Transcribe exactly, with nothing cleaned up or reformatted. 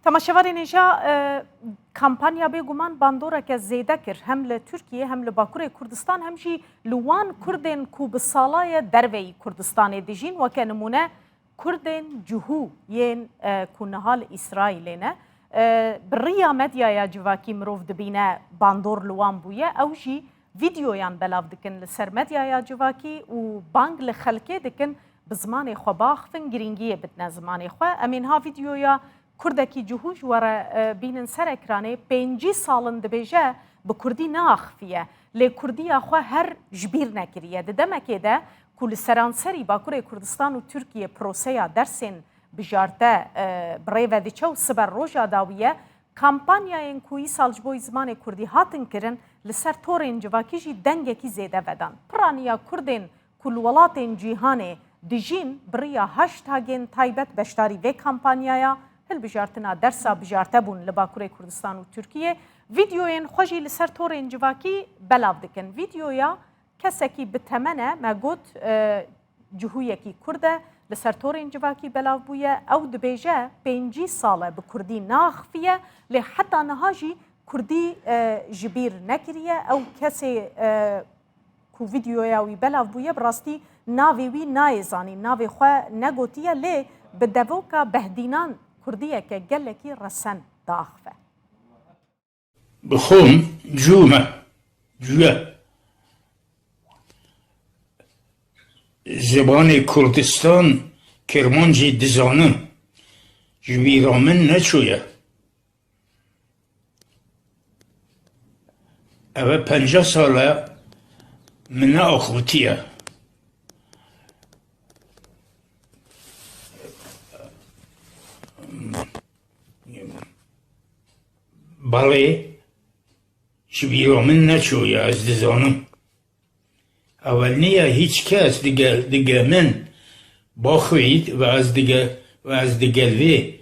Temaşevanên hêja, e, kampanya bêguman bandoreke zêde kir, hem li Tirkiye, hem li Bakurê Kurdistan, hem jî li wan Kurdên ku bi sala ye derveyî Kurdistanê dijîn, weke nimûne Kurdên Cihû yên, e, ku niha li Îsraîlê ne. E, bi riya medyaya civakî mirov dibîne bandor li wan bûye, ew jî vîdyoyan belav dikin li ser medyaya civakî û bang li xelkê dikin bi zimanê xwe biaxivin, girîngiyê bidine zimanê xwe. Em ê niha vîdyoya Kurdekî Cihû ji we re, e, bînin ser ekranê. Pêncî sal in dibêje bi Kurdî neaxifiye. Lê Kurdiya xwe her ji bîr nekiriye. Di demekê de ku li seranserî Bakurê Kurdistan û Tirkiye proseya dersên bijarte, e, bi rê ve diçe û siber roja dawî ye, kampanyayên ku îsal ji bo zimanê Kurdî hatin kirin, li ser torên civakî jî dengekî zêde vedan. Piraniya Kurdên ku li welatên cîhanê dijîn, bi riya hashtagên taybet beşdarî vê kampanyaya hilbijartina dersa bijarte bûn li Bakurê Kurdistan û Tirkiye. Vîdyoyên xwe jî li ser torên civakî belav dikin. Vîdyoya kesekî bi temen e, me got, e, cihûyekî Kurd e, li ser torên civakî belav bûye. Ew dibêje, pêncî sal e bi Kurdî naxifiye, lê heta niha jî Kurdî, e, ji bîr nekiriye. Ew kesê, e, ku vîdyoya wî belav bûye, bi rastî navê wî nayê zanîn, navê xwe negotiye, lê bi devoka Behdînan Kurdiyeke gelekî resen diaxive. Bi xwe cû me, cû ye. Zimanê Kurdistan, Kirmancî dizanim. Ji bîra min neçûye. Ev e penca sal e min neaxivitiye. Belê ji bîra min neçûye, ez dizanim. Ewil niye hîç kes dige, dige min baxwît ve ez dige, ve ez digel vê